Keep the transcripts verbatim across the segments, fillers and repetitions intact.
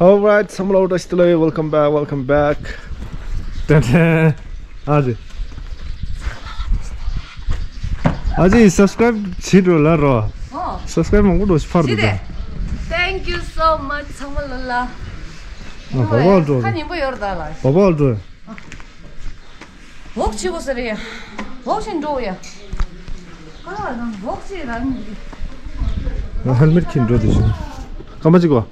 Alright, ཚང་མ་ལ་བཀྲ་ཤིས་བདེ་ལེགས། Welcome back, welcome back. ཏན་ཏན། ཨ་ཙི། ཨ་ཙི་སབ་སི་ཀ་རའིབ་བྱེད་འགྲོ་ལ་རོ། ཨོ། སབ་སི་ཀ་རའིབ་མང་པོ་འགྲོ་ཕར་འགྲོ། Thank you so much ཚང་མ་ལ་ལ། ཨ་བ་བ་འགྲོ། ཁ་ཉིན་པོ་ཡོར་ད་ལ། བ་བ་འགྲོ། འོག་ཆི་གོ་ས་རེད། འོག་ཆེན་འགྲོ་ཡ། ཨ་རང་འོག་ཆེ་རང་། ང་ཧེལ་མེཊ་ཁྱེར་འགྲོ་དེ་བཞིན། སྐར་མ་གཅིག་གོ།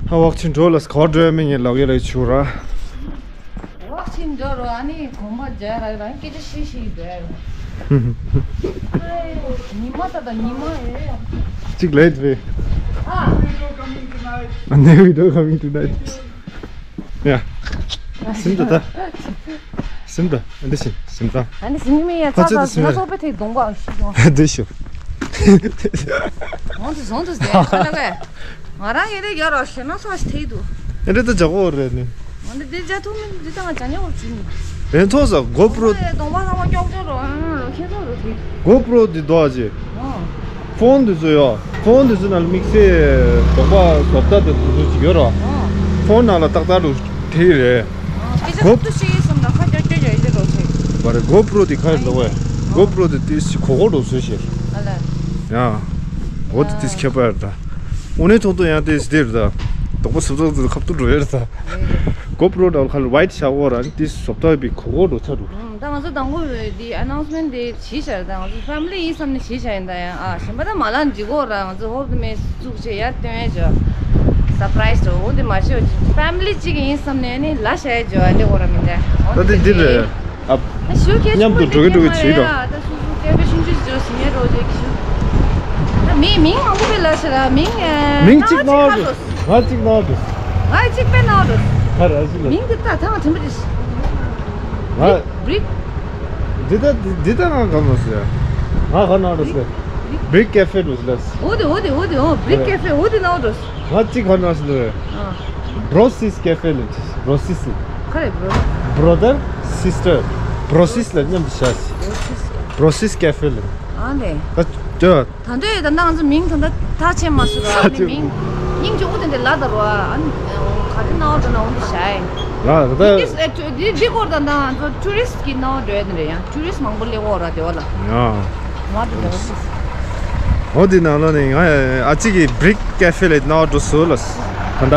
ཧ་འོག་ཆེན་འགྲོ་ལ་སྐོར་འགྲོ་ཡ་མི་ངན་ལོག་ཡ་ལ་ཆུ་ར། འོག་ཆེན་འགྲོ་རོ། ཨ་ནི་གོམ་པ་རྒྱག་ར་རང་སྐད་ཆ་ཤི་ཤི་འགྲོ་ཡ། ཉི་མ་ད་ད་ཉི་མ་ཡོད་ཡ། གཅིག་ལེད་བེ། ཨ། ཨ་ནེ་video coming tonight. ཡ། སིམ་ད་ད། སིམ་ད། ཨ་འདི་ཤིན་སིམ་ད། ཨ་ནི་སིམ་མི་ཡ་ཚ་ཚ་ང་ཚོ་པེ་ཐེ་གདོང་པ་ཤི་གདོང་། འདི་ཤོ། འོང་དུ་བཟུང་དུ་ཟེར་ཁ་ལ་བས། ང་རང་ཡེ་རེ་ཡོད་རོ་ཤེ་ན་ཚོ་ཞིག་ཐེ་དུ། ཨེ་འདྲ་ད་ཇ་གོ་རེད་ནི། འོང་དུ་འདི་ཇ་ཐུ་མི་འདི་ད་ང་ཇ་ཉེ་བོ་བྱུང་། ཨེ་ཐོ་ས་གོ་པྲོ། གདོང་པ་ཚང་མ་ཀྱོག་ཀྱོག་རོ། ཨ་རོ་ཁྱེད་ཚོ་རོ་ཐེ། གོ་པྲོ་འདི་དོ་ཨ་ཅེ། ཨོ། ཕོན་འདི་ཚོ་ཡོད། ཕོན་འདི་ཚོ་ནང་ལ་དམིགས་བསལ་དོགས་པ་བཟོ་ལྟ་དང་དེ་ཚོ་ཅིག་ཡོད་རོ། ཨོ། ཕོན་ནང་ལ་ཏག་ཏག་རུ་ཐེ་རེད། ཨོ། སྐད་ཆ་ཁོ་ཏུ་ཤེས་ཡིན་བསམ་ན་ཁ་ཀྱག་ཀྱག་ཡོད་ཡིན་རོ་ཆེ། བ་རེད། གོ་པྲོ་འདི་ཁ་ཡིན་འདུག་བས། གོ་པྲོ་འདི་ཏི་སི་གོ་གོ་འགྲོ་བཟོས་ཤེར། ཨ་ལ། ཡ། འོ་དེ་ཏི་སི་ཁྱད་པར་རེད་ད། འོ་ནས་ཐོག་ཏུ་ཡང་ཏི་སི་དེ་རེད་ད། དོགས་པ་བཟོ་ལྟ་དེ་ཁ་ཏུ་འགྲོ་ཡོད་རེད་ད། གོ་པྲོ་ནང་ལ་ཁ་ལ་ཝའིཊ་ཤ་འོ་ར་ཏི་སི་བཟོ་ལྟ་བའི་གོ་གོ་འགྲོ་ཚར་འདུག་ད་ང་ཚོ་དང་པོ་འདི་ཨ་ནའུནསི་མེན་ཊི་འདི་བྱས་བཞག་ད་ང་ཚོ་ཕེ་མི་ལི་ཡིན་བསམ་ནས་བྱས་བཞག་ཡིན་ད་ཡང་ཨ་གཞན་པ་ད་མ་ལ་འཇིག་གོ་ར་ང་ཚོ་ཧོབ་ཏེ་མེ་བཙུགས་བྱས་ཡར་སྟོན་ཡས་བྱ་སར་པ་རའི་ཛི་འོ་འདི་མ་བྱས་ཕེ་མི་ལི་གཅིག་ཡིན་བསམ་ནས་ནི་ལ་བྱས་བྱ་འདི་གོ་ར་མི་འདྲ་འོ་ད་འདི་འདི་རེད་ཨ། ད་ཞུ་ཁྱེད་མཉམ་དུ་འགྲོ་གི་འགྲོ་གི་བྱེད་རོགས། ད་སུ་སུ་ཀེ་ཕེ་ཆུང་ཆུང་ཞིག་ཟིན་ཡས་རོགས་བྱེད་ཀྱི་ཞུ། ད་མི་མིང་མང་པོ་སྤེལ་ལ་ཤི་ར་མིང་། མིང་གཅིག་གནང་རོགས། ང་གཅིག་གནང་རོགས། ང་གཅིག་པས་གནང་རོགས། ཧ་ར་ཞི་ལ། མིང་འདི་ད་ཐང་དྲན་པ་རེད། ང་བྲིག་འདི་ད་འདི་ད་ང་ག་མ་ཟེར། ང་ག་ནང་རེད་ཟེར། བྲིག་ཀེ་ཧྥེ་རུ་ཟེར། འོ་དེ་འོ་དེ་འོ་དེ་འོ་བྲིག་ཀེ་ཧྥེ་འོ་དེ་ནང་རེད། ང་གཅིག་ག་ནང་ཟེར། ཨ། བྲོ་སིས་ཀེ་ཧྥེ་ལ་བྲོ་སིས། ག་རེ་བྲོ། Brother sister བྲོ་སིས་ལ་མཉམ་དུ་བྱ། བྲོ་སིས་ཀེ་ཧྥེ་ལ། ཨ་ནེ། ད་ཅོ། ད་འདོད་ད་ནང་ཚོ་མིང་ད་ད་ཐག་ཆད་མ་སུ་ར་ནི་མིང་། སྙིང་རྗེ་འུ་དེ་འདྲ་ལ་ད་རོ་ཨ་ནི་ག་དེ་ནང་དུ་ན་འུ་དུ་ཤའི། ལ་ད་ད། འདི་འདི་སྐོར་ད་ནང་ཚོ་ཊུ་རི་སི་གི་ནང་འགྲོ་ཡ་དེ་རེད་ཡང་ཊུ་རི་སི་མང་པོ་སླེབས་འོ་ར་དེ་བ་ལ། ཡ། མ་དེ་འདྲ་ར་སི། འོ་དེ་ནང་ལོ་ནི་ང་ཨ་ཅིག་གི་བྲིག་ཀེ་ཧྥེ་ལ་ནང་འགྲོ་སོ་ལ་ད་ད།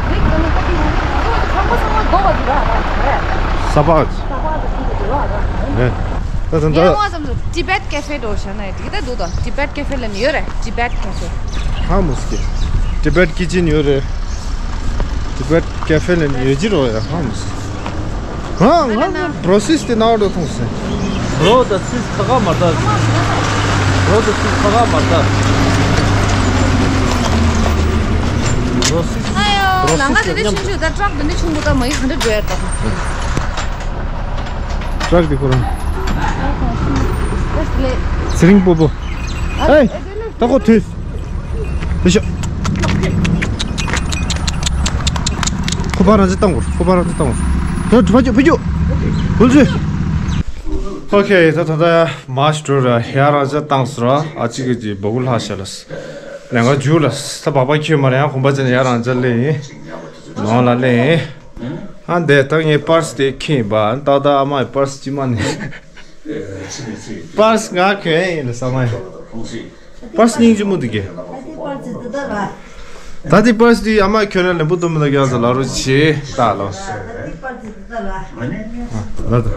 བྲིག་ད་ནི་ཁ་དེ་ཁང་པ་ཚང་མ་རྡོ་བ་དེ་ར་ར་ར། ས་ཕག་ས་ཕག་དེ་དེ་དེ་བ་ར། ད་ད་ད། ངས་ང་བསམ་སོང་ཊི་བེཊ་ཀེ་ཧྥེ་འགྲོ་བྱ་ན་ཡ་དེ་གི་ད་འདུག་ད། ཊི་བེཊ་ཀེ་ཧྥེ་ལ་ནི་ཡོད་རེད། ཊི་བེཊ་ཀེ་ཧྥེ། ཧ་མོ་སི་ཀེ། ཊི་བེཊ་ཀི་ཅན་ཡོད་རེད། ཊི་བེཊ་ཀེ་ཧྥེ་ལ་ནི་ཡོད་ཀྱི་རོ་ཡ་ཧ་མོ་སི། ང་ང་བྲོ་སིས་དེ་ནང་འགྲོ་ཐོང་སེ། བྲོ་དང་སིས་ཁ་ཁ་མ་ལྟ། བྲོ་དང་སིས་ཁ་ཁ་མ་ལྟ། བྲོ་སིས། ཨ་ཡོ་བྲོ་ལང་ཀ་སིས་དེ་དེ་མཉམ་ཆུང་ཆུང་ད་ཊྲག་དེ་འདྲ་ཆུང་པོ་ད་མ་ཡིན་ག་འདྲ་འགྲོ་ཡ་ད། ཊྲག་དེ་ཁོ་རང་། ཚེ་རིང་སྤོ་བོ། ཨེ། ད་ཁོ་ཐུས། ཐུས་ཤོག་ཁོ་པ་རང་ཅི་བཏང་གོ། ཁོ་པ་རང་ཅི་བཏང་གོ། ད་ཕ་ཅུ་ཕ་ཅུ། ཧུལ་ཅུ། ཨོ་ཁེ། ད་ད་ད་མ་ཤི་འགྲོ་ར་ཡ་རང་ཅི་བཏང་སོ་ར། ཨ་ཅི་གི་ཅི་སྤོ་བོ་ལྷ་ཤ་ལ་སི། ལས་ཀ་རྒྱུ་ལ་སི། ད་བག་པ་ཁྱོད་མ་རེད་ཡང་གོམ་པ་ཅན་ཡ་རང་ཅི་ལེ་ཡིན། ནང་ལ་ལེ་ཡིན། ཨ་འདས་ད་ངའི་པར་སི་དེ་ཁྱེར་ཡིན་པ། ད་ད་ཨ་མའི་པར་སི་ཅི་མ་ནི། པར་སི་ང་གྱོན་ཡིན་ལ་ས་མ་ཡིན། པར་སི་སྙིང་རྗེ་མོ་འདི་གས། ད་དེ་པར་སི་དེ་ད་ལ། ད་དེ་པར་སི་དེ་ཨ་མ་གྱོན་ན་ལེན་པོ་དུ་མི་ད་གྱོན་ས་ལ་རོ་ཆེ་ད་ལོ། ད་དེ་པར་སི་དེ་ད་ལ། ལ་ད།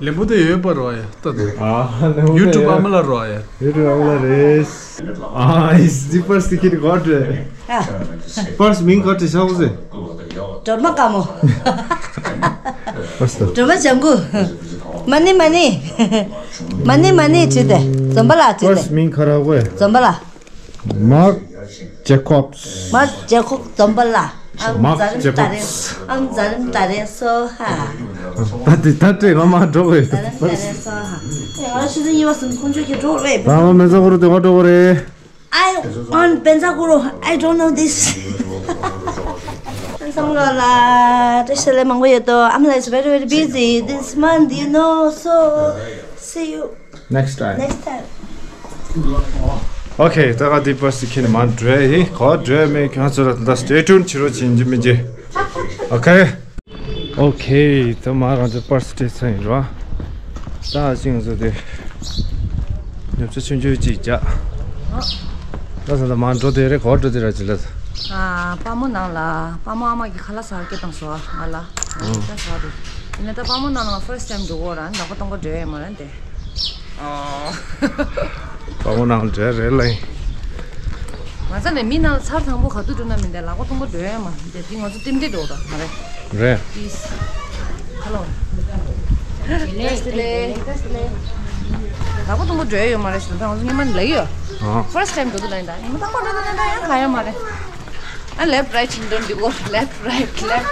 ལེན་པོ་དུ་ཡོད་པ་རོ་ཡ་ད་དེ། ཨ་ལེན་པོ་དུ་ཡུ་ཊུབ་ཡོད། ཨ་མ་ལ་རོ་ཡ། ཡུ་ཊུབ་ཨ་མ་ལ་རེད། ཨ་ཨིས་དེ་པར་སི་དེ་ཁྱེར་གོ་དྲེ། ཨ། པར་སི་མིང་ག་རེ་ཤག་ཟེ། སྒྲོལ་མ་དཀར་མོ། པར་སི་ད། སྒྲོལ་མ་ལྗང་གུ། མ་ཎི་མ་ཎི། མ་ཎི་མ་ཎི་བྲིས་ཏེ། འཛོམས་པ་ལགས་བྲིས་ཏེ། པར་སི་མིང་ག་རེ་གོ། འཛོམས་པ་ལགས། མཱག་ཇེ་ཀོབ་སི། མཱག་ཇེ་ཀོབ་སི་འཛོམས་པ་ལགས། ཨང་མཱག་ཛ་རིམ་ཏ་རེ། ཇེ་ཀོབ་སི། ཨང་ཛ་རིམ་ཏ་རེ་སོ་ཧ། ད་དེ་ད་སྤྲད་ང་མ་འགྲོ་བས། ཛ་རིམ་ཏ་རེ་སོ་ཧ། ང་ཆུ་ཚོད་གཉིས་པ་ཟིན་ཁོང་ཚོས་ཁྱེད་འགྲོ་བས། ད་ང་མེ་ཚ་ཁོ་རུ་དེ་བ་འགྲོ་བ་རེད། I want Pensa Kuro. I don't know this. Samgala, just a lemon with the Amla is very, very busy this month, you know. So, see you next time. Next time. ཨོ་ཁེ། ད་ག་འདི་པར་སི་ཁྱེར་ནས་མར་འགྲོ་ཡ་ཡིན། ག་པར་འགྲོ་ཡ་མེད། ཁྱེད་ཚོ་ལ་ད་stay tuned བྱེད་རོགས་བྱེད་ཡིན་གཅིག་མིན་གཅིག་ཨོ་ཁེ། ཨོ་ཁེ། ད་མར་རང་ཚོ་པར་སི་སྤྲད་ཚར་ཡིན་རོ། ད་ཅི་ང་ཚོ་དེ་ཉོ་ཆ་ཆུང་ཆུང་ཅིག་བརྒྱབ། ད་ས་ད་མར་འགྲོ་དེ་རེད། ག་པར་འགྲོ་དེ་ར་ཅི་ལ། ཨ། པ་མོ་ནང་ལ། པ་མོ་ཨ་མ་གི་ཁ་ལག་ཟ་བར་སྐད་བཏང་སོང་ང་ལ། ཨ། ད་ཟ་དེ་ཡིན་ན། ད་པ་མོ་ནང་ལ་first time འགྲོ་གོ་ར། ནག་པོ་སྟོང་པོ་འགྲོ་ཡ་མ་རེད་དེ། ཨོ། དཔའ་མོ་ནང་འདྲ་རེད་ལ། ང་ཚ་ནས་མི་ནང་ཚར་དང་པོ་ག་དུས་འགྲོ་ན་མི་འདྲ། ལག་པ་སྟོང་པོ་འགྲོ་ཡ་མ་འདྲ། དེ་ང་ཚོ་རྟེན་འབྲེལ་འགྲོ་དང་མ་རེད། རེད། Peace. Hello. ལག་པ་སྟོང་པོ་འགྲོ་ཡ་ཡོད་མ་རེད་ཟེར། ད་ང་ཚོ་སྔོན་མ་ནས་ལབ་ཡོད། ཨ། First time འགྲོ་དུས་ལ་ཡིན་ད། ཉི་མ་རྟག་པར་འགྲོ་དུས་ལ་ཡིན་ད། ཡང་ག་ཡ་མ་རེད། ཨ། Left right འགྲོ་འདི་གོ། Left right left.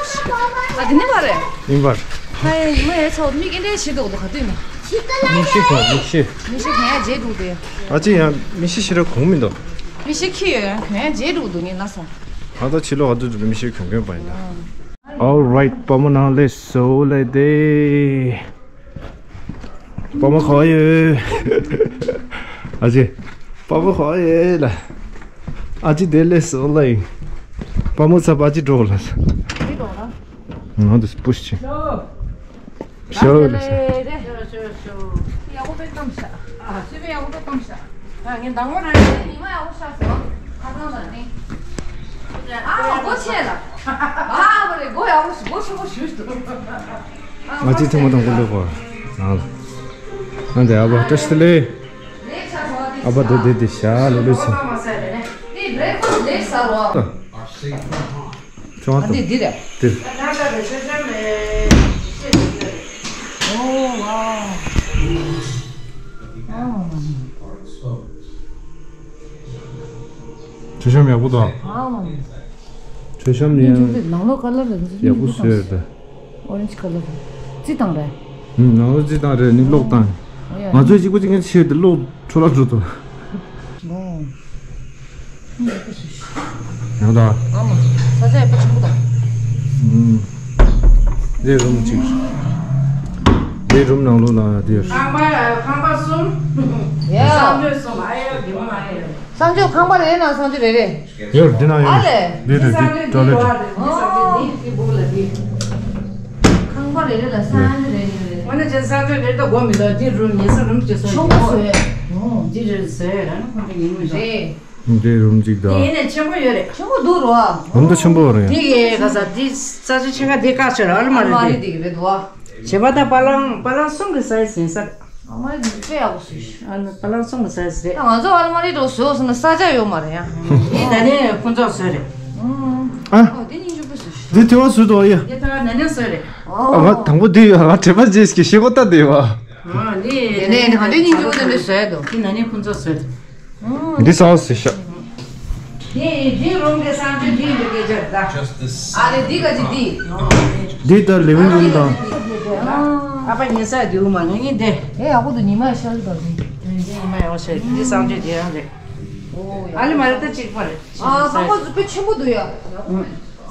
ཨ། འདི་ནས་མ་རེད། ཡིན་པར། ཧའི། ཉི་མ་ཡ་ཚོ་མིག་ཨེ་འདྲས་བྱེད་འདུག་འདུག་ག་དུས་ན། མིག་ཤེལ་གོན། མིག་ཤེལ། མིག་ཤེལ་གོན་ཡ་བརྗེད་འདུག་དེ། ཨ་ཅེ་ཡང་མིག་ཤེལ་ཞེ་དྲག་གོན་མི་འདུག་མིག་ཤེལ་ཁྱེར་ཡོད། ཡང་གོན་ཡ་བརྗེད་འདུག་འདུག་ངས་ལབ་སོང་། ཨ། ད་ཕྱི་ལོགས་ག་དུས་དུས་མིག་ཤེལ་གོན་གོན་པ་ཡིན་ད། Alright པ་མོ་ནང་ལས་སོ་ལས་དེ། པ་མོ་ག་པར་ཡོད། ཨ་ཅེ། པ་མོ་ག་པར་ཡོད་ལ། ཨ་ཅེ་དེ་ལས་སོ་ལ་ཡིན། པ་མོ་ཚ་པ་ཅི་འགྲོ་ལ། འདི་འགྲོ་ལ། ང་དུ་སྤུ་ཤི། ཤོ་ལ་ས། ཡག་པོ་དཔེ་བཏང་ཤག་ཨ། སུས་པའི་ཡག་པོ་དཔེ་བཏང་ཤག་ཨ། ངས་མདང་དགོང་རང་ཉི་མ་ཡག་པོ་ཤར་སོང་། ཁ་སང་ལ་ནི། ཨ་མ་སྒོ་ཕྱེ་ལ། ཨ་མ་རེད། སྒོ་ཡག་པོ་ཞིག་སྒོ་ཆེན་པོ་ཞིག་འདུག་ང་ཅི་ཐེངས་མ་དང་པོ་ལོག་པ། ང་ལ། ང་འདི་ཨ་བ་བཀྲ་ཤིས་བདེ་ལེགས། ཨ་བ་འདི་འདི་འདི་ཤ་ལུ་ལུ་ཆེ། ཁྱོད་ཨ་འདི་འདི་རེད། འདི། ཨོ་ཝའོ། མཆོད་བཤམས་ཡག་པོ་འདུག་མཆོད་བཤམས་ནི་ཡང་ནང་ལོགས་ཁ་ལར་ཡག་པོ་བཟོས་རེད་ད། Orange colour རྩི་དང་རེད། ནང་ལོགས་རྩི་དང་རེད། ནི་གློག་དང་། ང་ཚོས་གཅིག་པ་གཅིག་ངན་ཆེ་དེ་གློག་འཕྲོ་བརླག་འགྲོ་ཐུབ། ཡང་ད། ཨ་མ། ས་ཆ་ཡག་པོ་ཆེན་པོ་དང་། འདི་རུམ་གཅིག་འདི་རུམ་ནང་ལོགས་ལ་འདིར། ཁང་པ་ཁང་པ་གསུམ། ཡ། གསང་སྤྱོད་གསུམ། ཨ་ཡོ་གི་མ་ཨ་ཡོ། གསང་སྤྱོད་ཁང་པ་རེ་རེ་ནང་གསང་སྤྱོད་རེ་རེ། ཡོད་འདི་ན་ཡོད། ཨ་ལས། འདི་རེད་འདི་ཊོའི་ལེཊ་རེད། ཁང་པ་རེ་རེ་ལ་གསང་སྤྱོད་རེ་རེ་རེད། ཨ་ནི་ཅན་གསང་སྤྱོད་རེ་ད་སྒོ་མི་འདུག་འདི་རུམ་ཉེ་ས་རུམ་གཅིག་བཟོས། ཆུང་པོ་བཟོས། འོ་འདི་རེ་བཟོས་ར་ནི་ཁོང་ཚོ་ཉིན་མི་འདུག་རེད། འདི་རུམ་གཅིག་དང་། འདི་ཡིན་ནས་ཆེན་པོ་ཡོད་རེད། ཆེན་པོ་འདུག་རོ། རུམ་ད་ཆེན་པོ་རེད། འདི་གི་ག་ས་འདི་ས་ཆ་ཆེ་ཁ་འདི་བཀག་ཆོག་ར། ཨ་ལ་མ་རེད་འདི། འདི་གི་རེད་འདུག་བ། བྱེད་པ་དང་པ་ལང་པ་ལང་གསུམ་གི་སའི་ཛི་ཡིན་ས་རེད། ཨ་མ་རེད་འདི་དཔེ་ཡག་པོ་བཟོས་ཤག་ཨ་ནི་པ་ལང་གསུམ་གི་སའི་ཛི་རེད། ད་ང་ཚོ་ཨ་ལ་མ་རེད་འགྲོ་བཟོས་སོང་ན་ས་ཆ་ཡོད་མ་རེད་ཡ། འདི་ན་ནས་ཕུན་ཚོགས་བཟོས་རེད། ཨ། ཨོ་འདི་སྙིང་རྗེ་པོ་བཟོས་ཤག་འདི་དེ་བ་བཟོས་འདུག་ཡ། འདི་ད་ན་ནས་བཟོས་རེད། ཨ་ང་དང་པོ་འདི་ཡོད། ང་དྲན་པ་བརྗེད་ཀྱི་ཤེས་གོ་ད་འདི་བ། ཨ་འདི་ནས་ནས་ག་འདྲའི་སྙིང་རྗེ་པོ་དེ་འདྲ་བཟོས་འདུག་འདི་ན་ནས་ཕུན་ཚོགས་བཟོས་རེད། འདི་ས་འོག་ཟེར་ཤག་འདི་འདི་རུམ་གི་གསང་སྤྱོད་འདི་འདི་སྐད་ཆ་རེད་ད། ཨ་ལེ་འདི་ག་ཅི་འདི། འདི་ད་ལི་ཝིང་རུམ་དང་། ཨ་ཕ་ཉལ་ས་འདི་འོ་མ་ང་གཉིས་འདི། ཨེ་ཡག་པོ་འདུག་ཉི་མ་ཤར་འདུག་འདི། འདི་ཉི་མ་ཡག་པོ་ཤར། འདི་གསང་སྤྱོད་འདི་ཡང་རེད། ཨོ་ཡག་ཨ་ལེ་མ་རེད་ད་གཅིག་པ་རེད། ཨ་ཁང་པ་དཔེ་ཆེན་པོ་འདུག་ཡ།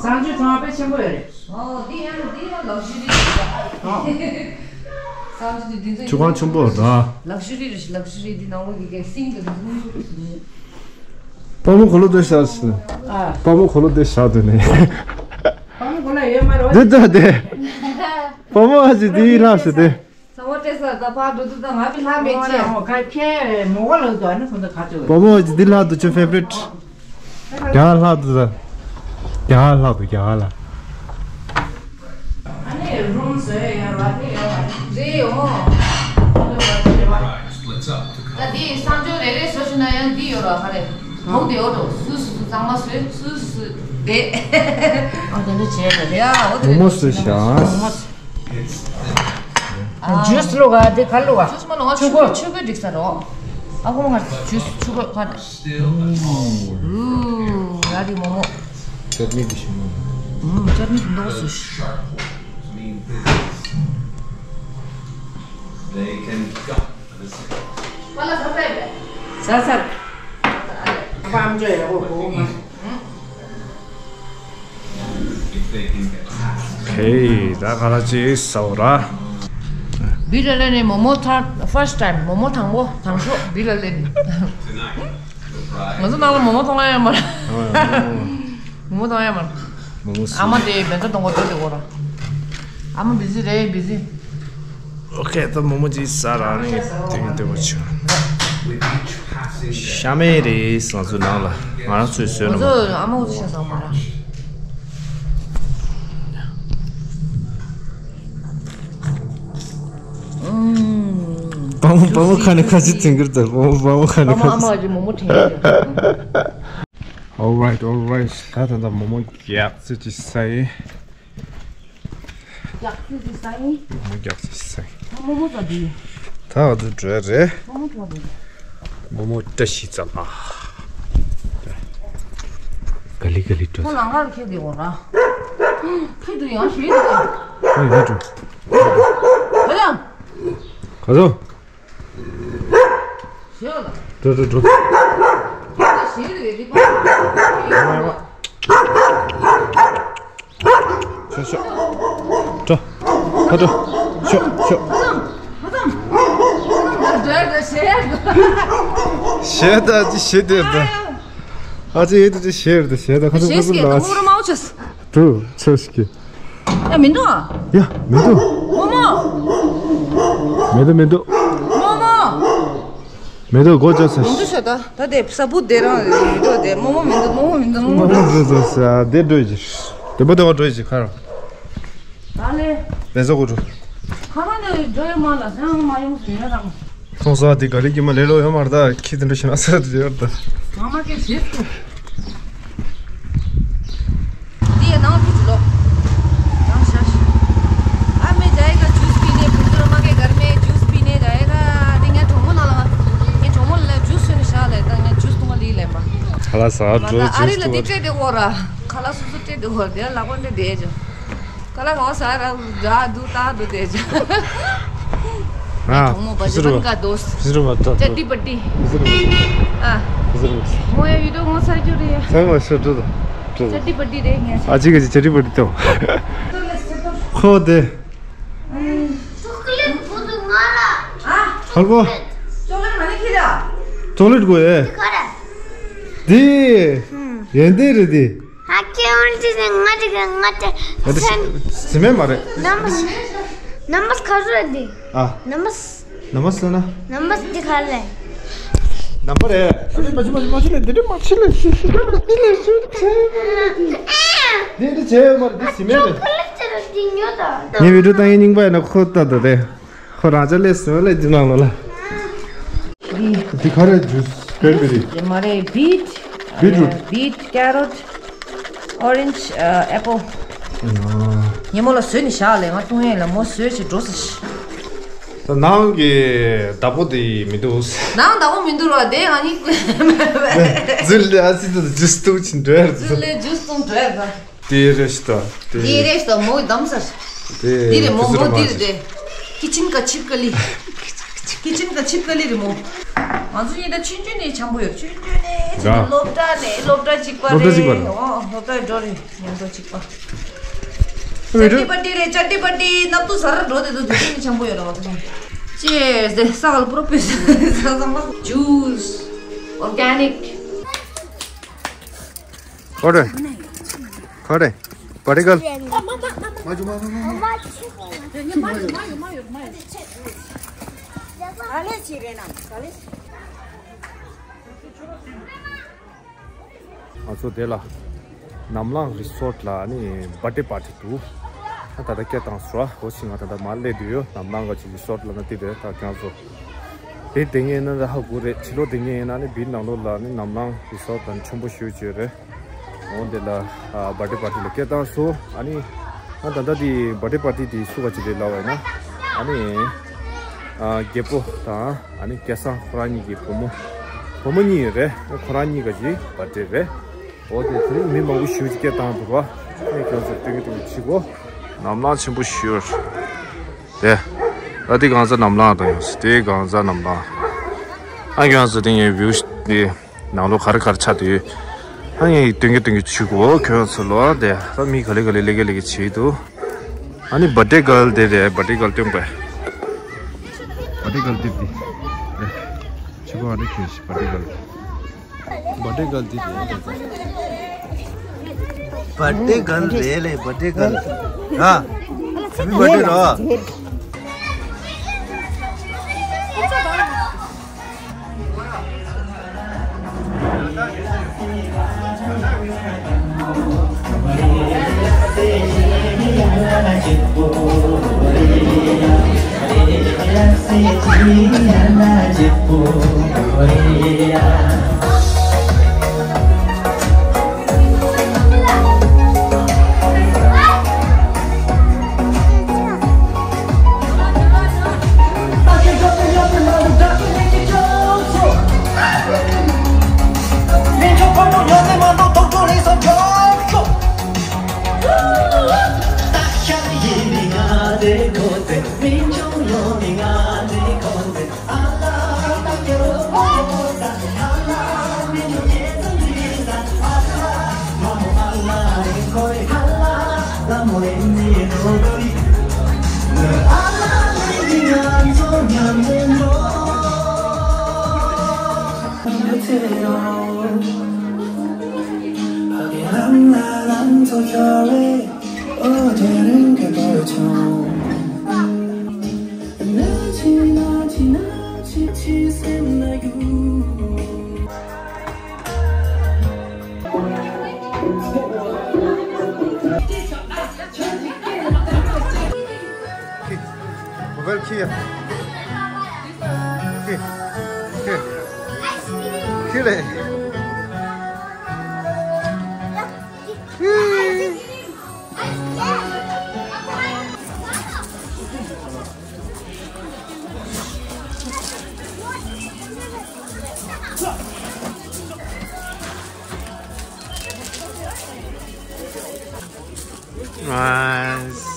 གསང་སྤྱོད་ཚང་མ་དཔེ་ཆེན་པོ་ཡོད་རེད། ཨོ་འདི་ཡང་འདི་ཡང་ལག་ཤི་རི་རེད། ཨོ། གསང་སྤྱོད་འདི་ཚོ་ཆུ་ཁང་ཆེན་པོ་རེད། ལག་ཤི་རི་རེད། ལག་ཤི་རི་འདི་ནང་ལོགས་ཀྱི་གི་སིང་གི་འདུག་པ་མོ་གོ་ལོ་དེ་ཤ་སི། ཨ། པ་མོ་གོ་ལོ་དེ་ཤ་དུ་ནས། པ་མོ་གོ་ལ་ཡོད་མ་རེད། འདི་ལྟ་དེ། པ་མོ་ཨ་ཅི་དེ་ལྷག་སི་དེ། ཚ་བོ་སྤྲད་ས་ད་ཕར་འགྲོ་དུས་ད་ང་གི་ལྷ་མེད་ཅེས། ཁ་ཁྱེད་མོ་གོ་ལ་དུ་ཨ་ནི་ཁོང་ཚོ་ག་ཚོད། པ་མོ་ཨ་ཅི་དེ་ལྷག་དུ་ཆུ་ཕེ་བྷ་རིཊ། རྒྱ་ལྷག་དུ་ད། རྒྱ་ལྷག་དུ་རྒྱ་ལ། ཨ་ནི་རུམ་བཟོས་ཡོད་ར་དེ་ཡོད་ར། རེད་ཡོད། ད་འདི་གསང་སྤྱོད་རེ་རེ་བཟོ་ཤེས་ན་ཡང་འདི་ཡོད་ར་ག་རེ། ཐོག་དེ་ཡོད་འགྲོ། སུ་སུ་སུ་གཙང་མ་བཟོས། སུ་སུ་སུ་བསྡད། ཨ་ད་འདི་བྱས་ད་རེད། ཡ་འོ་དེ་མོ་མོ་བཟོས་ཤག་མོ་མོ། ཨ། ཇུས་ལོ་ག་དེ་ག་ལོ་ག་ཇུས་མ་ལོ་ག་ཆུ་ཆུ་ཆུ་ཆུ་སྒོས་འགྲིག་ས་རོ། ཨ་ཁོ་མོ་ག་ཇུས་ཆུ་སྒོས་ག་རེ། ཨུ། ཡ་དེ་མོ་མོ། ཅར་ནི་དེ་ཞིམ་མོ། ཨུ། ཅར་ནི་དེ་འདོག་སུ། པ་ལ་ཟ་ས་ཡོད་པས། ཟ་ས། ཨ་ཕ་ཨམ་ཅོག་ཡག་པོ་གོ་མ། ཧེ། ད་ག་ལ་ཅི་ཟ་བ་ར། བི་ལ་ལེ་ནི་མོ་མོ་ཐ་first time མོ་མོ་དང་པོ་དང་ཤོག་བི་ལ་ལེ་ནི། ང་ཚོ་ནང་ལ་མོག་མོག་མཐོང་ཡ་མ་རེད། མོག་མོག་མཐོང་ཡ་མ་རེད། མོག་མོག་ཨ་མ་དེ་བེ་ཚ་གཏོང་གོ་འགྲོ་དེ་གོ་ར། ཨ་མ་བི་ཟི་རེད་བི་ཟི། ཨོ་ཁེ། ད་མོག་མོག་ཅིག་ཟ་ར་ནི་དེ་མི་དེ་བ་ཆུ། ཤ་མེད་རེད་ང་ཚོ་ནང་ལ་ང་རང་ཚོས་བཟོས་ན། ང་ཚོ་ཨ་མ་འུ་ཚོ་ཤ་ཟ་མ་ར། ཨུམ། པ་མོ་པ་མོ་ཁ་ནས་ཁ་ཅིག་དྲན་གྱི་རེད། པ་མོ་པ་མོ་ཁ་ནས་པ་མོ་ཨ་མ་ཁ་ཅིག་ཅིག་མོག་མོག་དྲན་གྱི་རེད། All right, all right. ད་ད་ད་མོག་མོག་རྒྱགས་ཚོད་ཅིག་ཟ་ཡིན། རྒྱགས་ཚོད་ཅིག་ཟ་ཡིན། མོག་མོག་རྒྱགས་ཚོད་ཅིག་ཟ་ཡིན། ད་མོག་མོག་ཟ་དུས། ད་ང་ཚོ་འགྲོ་ཡ་རེད། མོག་མོག་འགྲོ་དུས། མོག་མོག་བཀྲ་ཤིས་རྩ་ལག་ག་ལི་ག་ལི་འགྲོ། ཁོ་ལང་ཀར་ཁྱེར་དེ་འོ་ར། ཁྱེར་དུ་ཡང་ཞུས་དེ། ཨ་ཡ་འགྲོ། ཁ་ལང་། ག་ཚོད། ཞེས་ལ། འགྲོ་འགྲོ་འགྲོ། ཞེས་ལ་རེ་རེ་པ། ཤོག་ཤོག་འགྲོ། ཕར་འགྲོ། ཤོག་ཤོག་ཞེས་ད་ཅི་ཞེས་དེ་ད། ཨ་ཅི་ཡེ་དུ་ཅི་ཞེས་དེ་ཞེས་ད་ཁ་ཚུགས་ཁ་ཚུགས་ལ། དུ་ཚོད་ཀྱི། ཡ་མི་འདུག་ཨ། ཡ་མི་འདུག་མོག་མོག་མི་འདུག་མི་འདུག་མོག་མོག་མི་འདུག་སྒོ་ཅག་ས། མི་འདུག་ཤ་ད་ད་དེ་ས་བུ་དེ་རང་མི་འདུག་དེ་མོག་མོག་མི་འདུག་མོག་མོག་མི་འདུག་མོག་མོག་མི་འདུག་ས་དེ་འགྲོ་ཡི་ཅི། དེ་པོ་དེ་བ་འགྲོ་ཡི་ཅི་ཁ་ར། ད་ལེ། བེ་ཟ་གོ་འགྲོ། ཁ་མ་འདི་འགྲོ་ཡོད་མ་ལ་ཟ་མ་ཡོང་ཟིན་ཡོད་རང་། ཁོང་ཚོ་དེ་ག་རེ་ཀྱི་མ་ལེ་ལོ་ཡོད་མ་རེད་ད་ཁྱི་དེ་འདྲ་ཞིག་ན་ས་དེ་ཡོད་ད། ང་མ་སྐད་བྱེད་ཐུབ། འདི་ཡ་ནང་ཕུད་ལོ། ནང་ཤ་ཤ། ཨ་མེ་जाएगा जूस पीने पुत्र माँ के घर में जूस पीने जाएगा। དེ་ངའི་གྲོགས་མོ་ནང་ལ། ངའི་གྲོགས་མོ་ལ་ཇུས་བཟོས་ནས་བཞག་ལས་ད་ངས་ཇུས་འཐུང་ག་ལི་ལེན་པ། ཁ་ལག་ཟ་འགྲོ་ཨ་ཇུས་རི་ལ་འཐུང་དེ་བ། སྤྲད་དེ་འོ་ར། ཁ་ལག་སོ་སོ་སྤྲད་དེ་འོ་ར་དེ་ལ་ལག་པ་འདྲ་བསྡད་ཅོ། ཁ་ལག་གང་ཟ་ར་ར་འདུག་ད་འདུག་བསྡད་ཅོ། ཨ། གྲོགས་མོ་བ་ཇི་པན་ག་དོ། ཕི་ཟི་རུ་བ་ཏོ། ཅ་ཏི་པ་ཏི། ཕི་ཟི་རུ་བ། ཨ། ཕི་ཟི་རུ་བ། མོ་ཡ་ཡུ་ཏོ་ངོ་ཚ་རྒྱུ་རེད་ཡ། ཚ་ངོ་ཤོ་ཏུ་དོ། ཅ་ཏི་པ་ཏི་རེད་ངས། ཨ་ཅི་ག་ཅི་ཅ་ཏི་པ་ཏི་དོ། ཁོ་དེ། ཅོག་ལེ་བུ་དུ་ང་ལ། ཨ། ཧལ་བོ། ཅོག་ལེ་མ་ནི་ཁྱི་ལ། ཅོག་ལེ་གོ་ཡེ། ཁ་ར། དེ། ཡན་དེ་རེད་དེ། ཨ་ཁྱེད་འོན་ཏེ་ང་ཅིག་ང་ཏེ། ང་ཏེ་སེམས། སེམས་མེད་མ་རེད། ནམ་ནམ་ག་རེ་འདི། ཨ། ནམ། ནམ་ཟེར་ན། ནམ་འདི་ག་རེ། ནམ་རེད། ཨ་ནི་མ་ཅི་མ་ཅི་མ་ཅི་ལེ་འདི་འདྲ་མ་ཅི་ལེ་ཤི་ཤི་མ་ཅི་ལེ་ཤི་ཆེ་མ་རེད་འདི། འདི་འདྲ་ཆེ་མ་རེད་འདི་སེམས་མེད་རེད། ངའི་བི་ཌིའོ་བཏང་ཡས་རྙིང་པ་ཡིན་ན་ཁོ་ལྟ་དང་རེད། ཁོ་རང་ཅག་ལས་སོང་ལས་འདི་ནང་ལོ་ལ། འདི་ག་རེ་ཇུས་ཀྲེན་བེ་རི། དེ་མ་རེད་བིཊ། བིཊ་རུཊ། བིཊ་ཀེ་རོཊ། ཨོ་རེན་ཇི། ཨ་ཨེ་པལ། ཉེ་མོ་ལ་བཟོས་ནས་བཞག་ལས་ང་བཏུང་ཡས་ལ་མོ་བཟོས་བྱས་འགྲོ་ཟེར། ད་ནང་གི་བདག་པོ་དེ་མི་འདུག་ནང་བདག་པོ་མི་འདུག་ར་དེ་ང་གཉིས། ཛུལ་ལས་ཨ་ཙི་ད་ཇུས་བཏུང་ཕྱིན་འགྲོ་ཡར་ཛུལ་ལས་ཇུས་བཏུང་འགྲོ་ཡར་ད། དེ་རེད་ཤི་ད། དེ་རེད་ཤི་ད་མོ་གི་གདམ་ས། དེ་རེད་མོ་མོ་དེ་རེད་དེ། ཁི་ཆིན་ཀ་ཆིབ་ཀ་ལི། ཁི་ཆིན་ཀ་ཆིབ་ཀ་ལི་རེད་མོ། ང་ཚོ་གཉིས་ད་ཆུང་ཆུང་ནས་འཆམ་པོ་ཡོད། ཆུང་ཆུང་ནས་ཆུང་ཆུང་སློབ་གྲྭ་ནས་སློབ་གྲྭ་གཅིག་པ་རེད། སློབ་གྲྭ་གཅིག་པ་རེད། ཨོ་སློབ་གྲྭ་འགྲོ་རེད་མཉམ་དུ་གཅིག་པ། ཅ་ཏི་པ་ཏི་རེད་ཅ་ཏི་པ་ཏི་ནབ་ཏུ་ཟ་ར་འགྲོ་དེ་ཚོ་དུས་ཆུང་ནས་འཆམ་པོ་ཡོད་ར་བ་ཚོ། ཅེས་དེ་ས་ག་ལ་པུ་རོ་པེ་ས་ས་ས་མ་ཇུས། organic། ཁོ་རེ། ཁོ་རེ། བ་ཏི་ཀལ། ང་ཚོ་དེ་ལ། ནམ་ལངས་རི་སོར་ཊི་ལ་ནི་བར་ཐ་ཌེ་པར་ཊི་འདུག་ད་ལྟ་སྐད་བཏང་སོང་ར། འོ་ཞིག་ང་ད་ལྟ་མར་སླེབས་བསྡད་ཡོད། ནམ་ལངས་ག་ཅིག་རི་སོར་ཊི་ལ་ན་དེ་རེད་ད་ཁྱེད་ཚོ། བིར་དེ་ངེས་ན་ད་ཧ་གོ་རེད། ཕྱི་ལོགས་དེ་ངེས་ཡིན་ན་ནི་བིར་ནང་ལོགས་ལ་ནི་ནམ་ལངས་རི་སོར་ཊི་དང་ཆེན་པོ་ཞེ་པོ་ཅིག་རེད། འོ་འདི་ལ་བར་ཐ་ཌེ་པར་ཊི་ལ་སྐད་བཏང་སོང་། ཨ་ནི་ང་ད་ལྟ་དེ་བར་ཐ་ཌེ་པར་ཊི་དེ་སུ་ག་ཅིག་རེད་ལབ་པ་ཡིན་ན། ཨ་ནི་རྒད་པོ་དང་ཨ་ནི་སྐལ་བཟང་ཁོ་རང་གཉིས་ཀྱི་བུ་མོ། བུ་མོ་གཉིས་རེད། ཁོ་རང་གཉིས་ཀ་ཅིག་བར་ཐ་ཌེ་རེད། འོ་དེ་དེ་རིང་མི་མང་པོ་ཞེ་པོ་ཅིག་སྐད་བཏང་འདུག་པ། ཨ་ནི་ཁྱོད་ཚོར་སྟོན་གྱི་འདུག་ཅིག་གོ། ནམ་ལངས་ཆེན་པོ་ཞེ་པོ་རེད། དེ། ད་འདི་གང་ཟག་ནམ་ལངས་དང་ཡོང་སྲིད། དེ་གང་ཟག་ནམ་ལངས། ཨ་ཁྱོད་ཚོ་དེ་ངའི་བིའུ་དེ་ནང་ལོགས་ག་རེ་ག་རེ་ཆགས་བསྡད་ཡོད། ཨ་ངས་སྟོན་གྱི་སྟོན་གྱི་བྱེད་དགོས་ཁྱོད་ཚོ་ལ། དེ་ད་མི་ག་ལེ་ག་ལེ་ལེ་ག་ལེ་ག་བྱེད་འདུག་ཨ་ནི་བར་ཐ་ཌེ་གལ་དེ་རེད། བར་ཐ་ཌེ་གལ་སྟོན་པས། བར་ཐ་ཌེ་གལ་དེ་དེ། ཕྱི་པོ་ཨ་ནི་ཁྱོད་ཤི་བར་ཐ་ཌེ་གལ། བར་ཐི་ཀལ་འདི་རེད། བར་ཐི་ཀལ་རེད་ལེ། བར་ཐི་ཀལ། ཧ། ཧེ་པི་བར་ཐི་ཌེ་རོ། མོ་བལ་ཁྱི་ཡ། ཁྱི། ཁྱི། ཁྱི་ལེ། ཨ།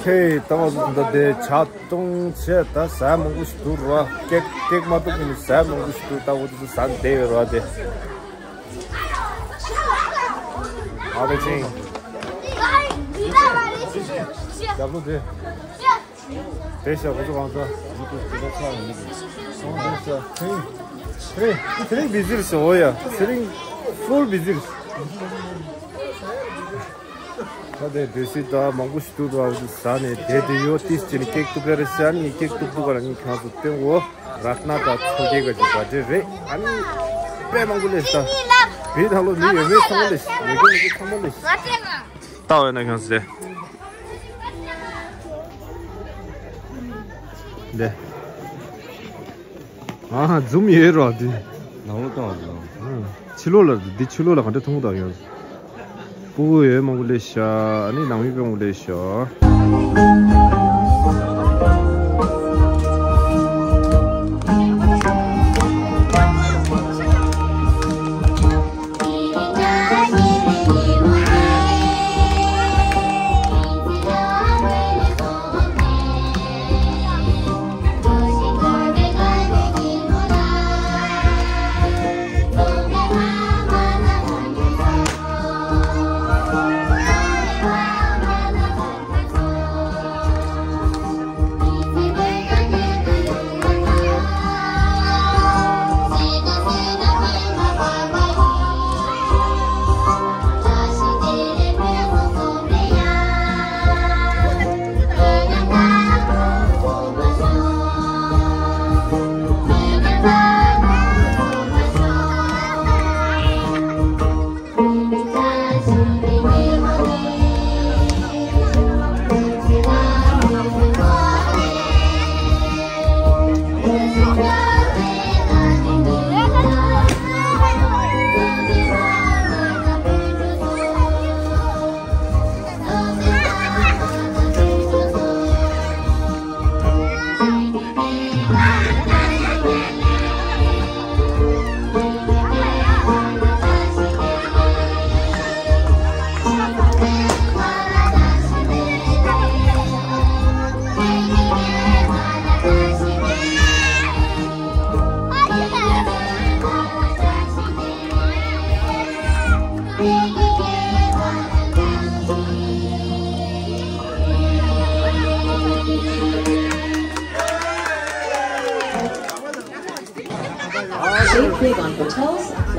ཁྱེད་ལྟ་བ་འདི་དེ་ཇ་བཏུང་བྱས་ད་ཟ་མང་པོ་ཞིག་འདུག་ར། ཀེག་ཀེག་མ་གཏོགས་ཀྱི་ནི་ཟ་མང་པོ་ཞིག་འདུག་ད་འོ་དེ་ཚོ་ཟ་བསྡད་ཡོད་ར་དེ། ཨ་བེ་ཅིང་། རྒྱབ་ལོ་དེ། དེ་ཤ་བུ་ཚོ་གང་ཚ། དེ་རིང་དེ་རིང་བི་ཟི་རེད་ཤག་འོ་ཡ། དེ་རིང་ཧྥུལ་བི་ཟི་རེད། ད་དེ་བེ་སི་ད་མང་པོ་ཞིག་འདུག་ད་ཟ་ནས་བསྡད་དེ་ཡོད། ཏིས་ཅི་ནི་ཀེག་གཏུབ་ཡ་རེད་ཟེར་ནི་ཀེག་གཏུབ་འདུག་ག་ལ་ནི་ཁྱོད་ཚོ་སྟེང་འོ། རཏྣ་དང་མཚོ་རྒྱལ་ག་ཅིག་བར་ཌེ་རེད། ཨ་ནི་དཔེ་མང་པོ་སླེབས་ད། བི་ད་ལོ་མི་ཡོད་མེད་ཚང་མ་སླེབས། ཡོད་མཁན་མེད་མཁན་ཚང་མ་སླེབས། ལྟ་འོས་ན་ཁྱོད་ཚོ་དེ། ལེ། ཨ་ཛུམ་ཡོད་རོགས་འདི། ནང་ལོགས་གཏོང་བ་ཟེར་ནོ། ཕྱི་ལོགས་ལ་འདི་ཕྱི་ལོགས་ལ་ག་འདྲ་མཐོང་དང་ཡོད། སྤུ་གུ་ཡོད་མང་པོ་སླེབས་ཤག་ཨ་ནི་ནང་མི་དཔེ་མང་པོ་སླེབས་ཤག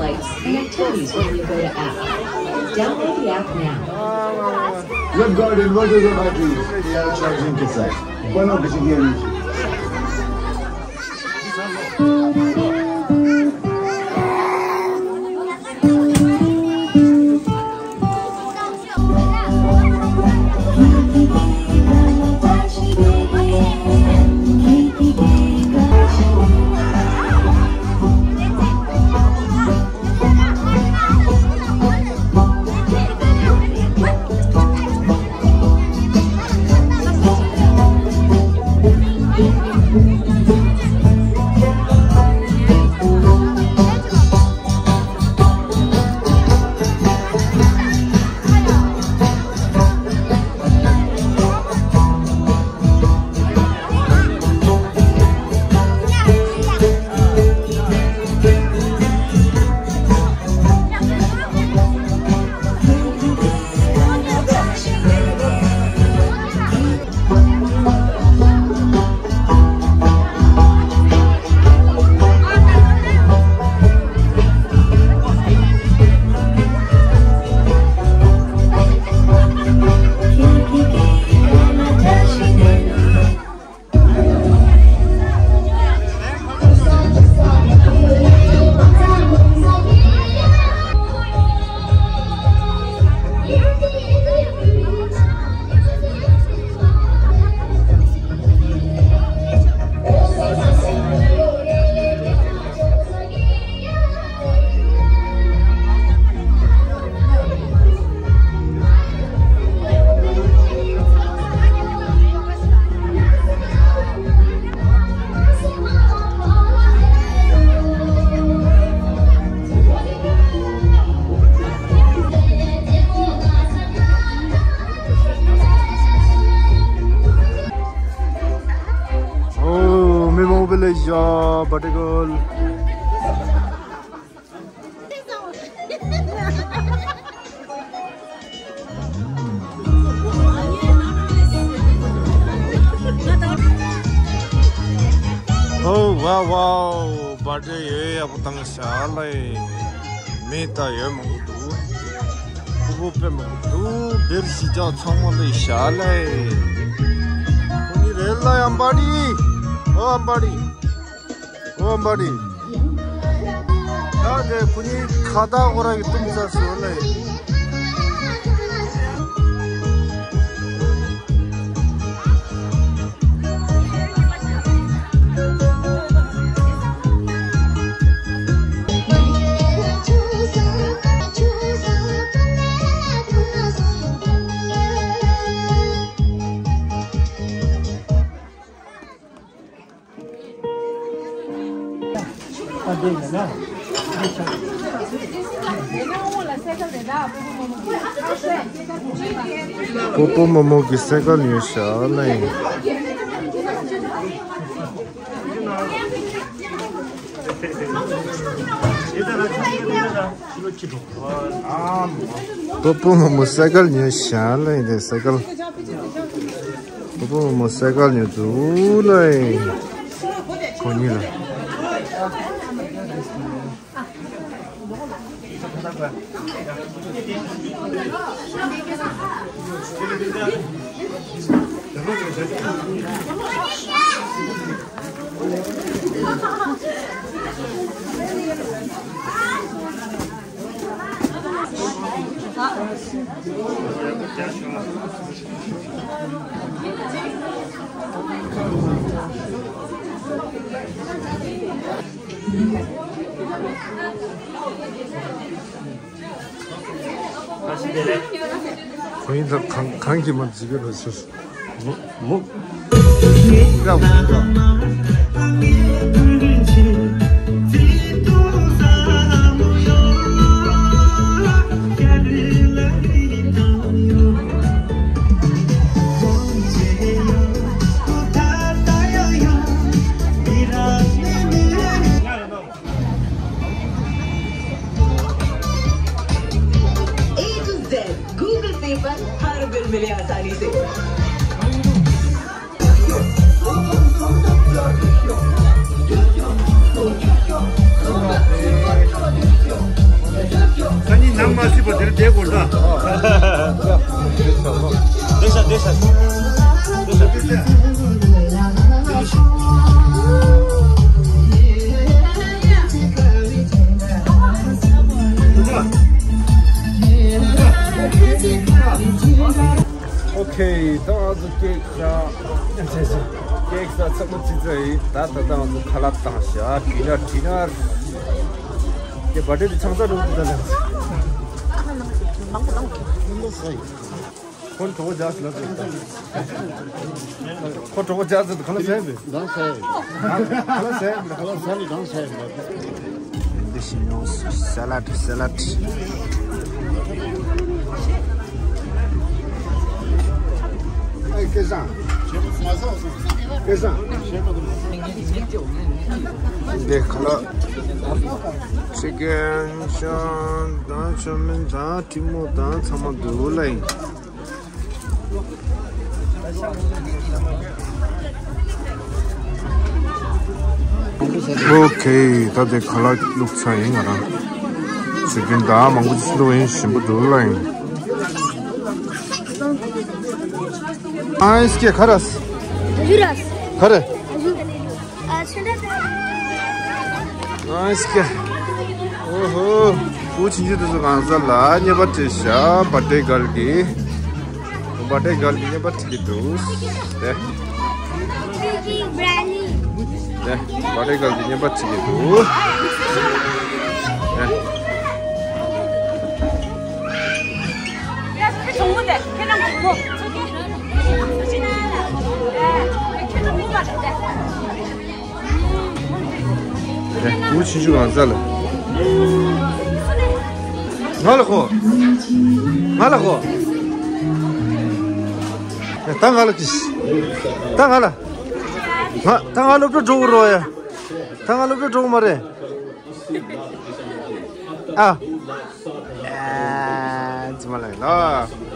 and activities when you go to app. Download the app now. Left guard inverters or batteries, they are charging cassette. Bueno, que siguiente. Oh, me mobile is, uh, vertical. Oh, wow, wow. Birthday ཡོད་ཡག་པོ་བཏང་ཤག་ལེ། མི་ད་ཡོད་མང་པོ་འདུག་ཕུ་བོ་དཔེ་མང་པོ་འདུག་སྦིར་གཞིས་ཆགས་ཚང་མ་ལེ་ཤག་ལེ། ཁོ་གཉིས་རེད་ལ་ཡང་པ་ཏི། ཨོ་ཨམ་པ་ཏི། ཨོ་ཨམ་པ་ཏི། ད་དེ་ཁོ་གཉིས་ཁ་བཏགས་ཁོ་རང་གིས་བཏུམས་ཚར་སོང་ལེ། སྤོ་བོ་རྨོ་མོ་གི་སེ་ཀལ་ཉོས་ཤག་ལེ། སྤོ་བོ་རྨོ་མོ་སེ་ཀལ་ཉོས་ཤག་ལེ། འདི་སེ་ཀལ། སྤོ་བོ་རྨོ་མོ་སེ་ཀལ་ཉོས་འདུག་ལེ། ཁོ་གཉིས་ལ། ཁོ་ཡིན་ཙང་གང་གང་གིས་མ་འཛིན་གི་རེད་ཟེར། མུ་མུ། A to Z Google Pay पर हर बिल मिले आसानी से। དེ་གོ་ད། དེ་ཤ་དེ་ཤ། ཨོ་ཁེ། ད་ང་ཚོ་ཀེག་ཟ། ཀེག་ཟ་ཚང་མ་ཅི་ཙ་ཡིན། ད་ད་ད་ང་ཚོ་ཁ་ལག་བཏང་ཤག་ཌི་ནར་ཌི་ནར། ཀེ་བར་ཌེ་དེ་ཆང་ས་འགྲོ་གི་ད་ལ། ཁོང་གྲོགས་རྒྱག་ཟེར་ལ་ཁོ་གྲོགས་རྒྱག་ཟེར་ག་ལ་ཟེར་བས། ག་ལ་ཟེར་བས། ག་ལ་ཟེར་བས། ག་ལ་ཟེར་བས། ག་ལ་ཟེར་བས། འདི་ཤིང་ཡོང་། སེ་ལད་སེ་ལད། ཨེ་སྐལ་བཟང་། སྐལ་བཟང་། འདི་ཁ་ལག་ཅི་ཀན་ཤང་དང་ཆོ་མིན་དང་ཁྲི་མོ་དང་ཚང་མ་འདུག་ལ་ཡིན། ཨོ་ཁེ། ད་དེ་ཁ་ལག་བླུགས་ཚར་ཡིན། ང་རང་ཟས་སྐོམ་ད་མང་པོ་ཅིག་བླུགས་ཡིན། ཞིམ་པོ་འདུག་ལ་ཡིན། ཨ་ཨིས་ཀེ་ཁ་རས། ཨ་ཟུ་རས། ཁ་རས། ཨ་ཟུ། ཨ་ཆེན་ད། ཨ་ཨིས་ཀེ། ཨོ་ཧོ། བུ་ཆུང་ཆུང་དེ་ཚོ་གང་ཟག་ལ་རྔན་པ་སྤྲད་ཤག་བར་ཐྡེ་གརལ་གྱིས། བར་ཐྡེ་གརལ་གྱིས་རྔན་པ་སྤྲད་ཀྱི་འདུག་དེ། དེ། བར་ཐྡེ་གརལ་གྱིས་རྔན་པ་སྤྲད་ཀྱི་འདུག་དེ། བུ་ཆུང་ཆུང་གང་ཟག་ལ། ང་ལ་ཁོ། ང་ལ་ཁོ། ད་ང་ལ་ཅིས། ད་ང་ལ། ང་ད་ང་སློབ་གྲྭ་འགྲོ་གི་རོགས་ཡ། ད་ང་སློབ་གྲྭ་འགྲོ་གི་མ་རེད། ཨ། ཨ། ཙི་མ་ལ་ཡིན་ལ།